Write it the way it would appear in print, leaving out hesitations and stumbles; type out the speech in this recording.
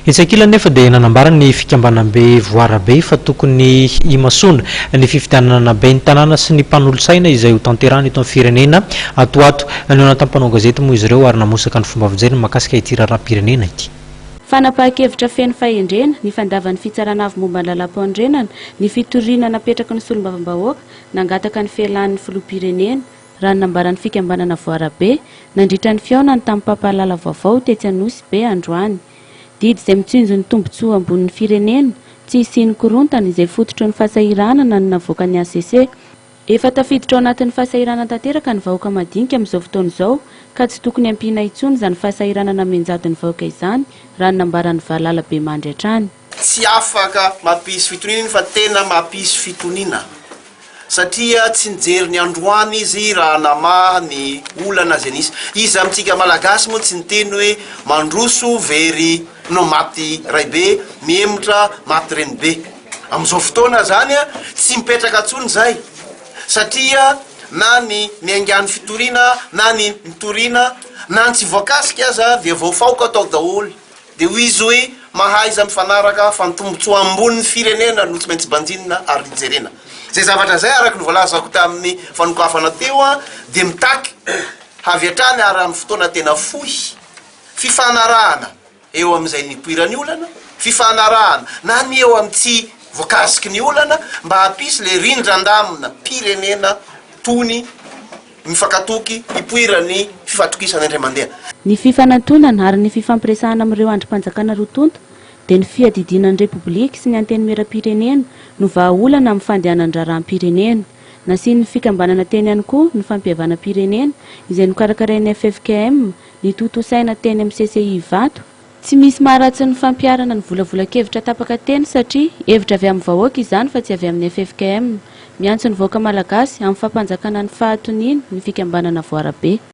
Etsy ankilany anefa dia nanambara ny fikambanambe Voarabe fa tokony himasoana ny fifidianana ben'ny tanàna sy ny mpanolotsaina izay hotanterahana eto amin'ny firenena ato ho ato. Nihaona tamin'ny mpanao gazety moa izy ireo ary namosaka ny fomba fijeriny mahakasika ity raharaham-pirenena ity. Fanapahan-kevitra feno fahendrena ny fandavan'ny Fitsarana Avo momba ny Lalàmpanorenana ny fitoriana napetraky ny Solombavambahoaka nangataka ny fialan'ny Filoham-pirenena, raha ny nambaran'ny fikambanana Voarabe nandritra ny fihaonany tamin'ny mpampahalala vaovao tetsy Anosibe androany. Didy izay mitsinjo ny tombontsoa ambonin'ny firenena, tsy hisian'ny korontana, izay fototry ny fahasahiranana no navoakan'ny hcc. Efa tafiditra ao anatin'ny fahasahiranana tanteraka ny vahoaka madinika amin'izao fotoana izao ka tsy tokony hampiana intsony izany fahasahiranana mianjady ny vahoaka izany, raha ny nambaran'ny valala bemandry hatrany. Tsy afaka mampisy fitoniana iny fa tena mampisy fitoniana satria tsy nijery ny androany izy raha namaha ny olana izay nisy. Iza amintsika Malagasy moa tsy niteny hoe mandroso very no maty raibe, mihemotra maty renibe. Amin'izao fotoana izany tsy mipetraka intsony izay satria na ny niaingan'ny fitoriana na ny nitoriana na ny tsy voakasika aza dia voafaoka tao daholo. Dia hoy izy hoe, Mahaiza mifanaraka fa ny tombontsoa ambonin'ny firenena no tsy maintsy banjinina ary jerena. Izay zavatra izay, araka ny voalazako tamin'ny fanokafana teo, dia mitaky avy hatrany ary amin'ny fotoana tena fohy, fifanarahana eo amin'izay nipoiran'ny olana, fifanarahana na ny eo amin'ny tsy voakasiky ny olana, mba hampisy ilay rindran-damina pirenena tony. Mifankatoky, hipoiran'ny fifatokisana indray mandeha. Ny fifanantonana ary ny fifampiresahana amin'ireo andrim-panjakana roa tonta dia ny fiadidiana ny Repoblika sy ny Antenimierampirenena no vahaolana amin'ny fandehanan-draharaham-pirenena. Nasian'ny fikambanana teny ihany koa ny fampihavanam-pirenena izay nokarakarain'ny ffkm nitontosaina teny amin'ny CCI Ivato, Tsy misy maharatsy ny fampiharana ny volavolan-kevitra tapaka teny satria hevitra avy amin'ny vahoaka izany fa tsy avy amin'ny ffkm. Miantso ny vahoaka malagasy amin'ny fampanjakana ny fahatoniana ny fikambanana Voarabe.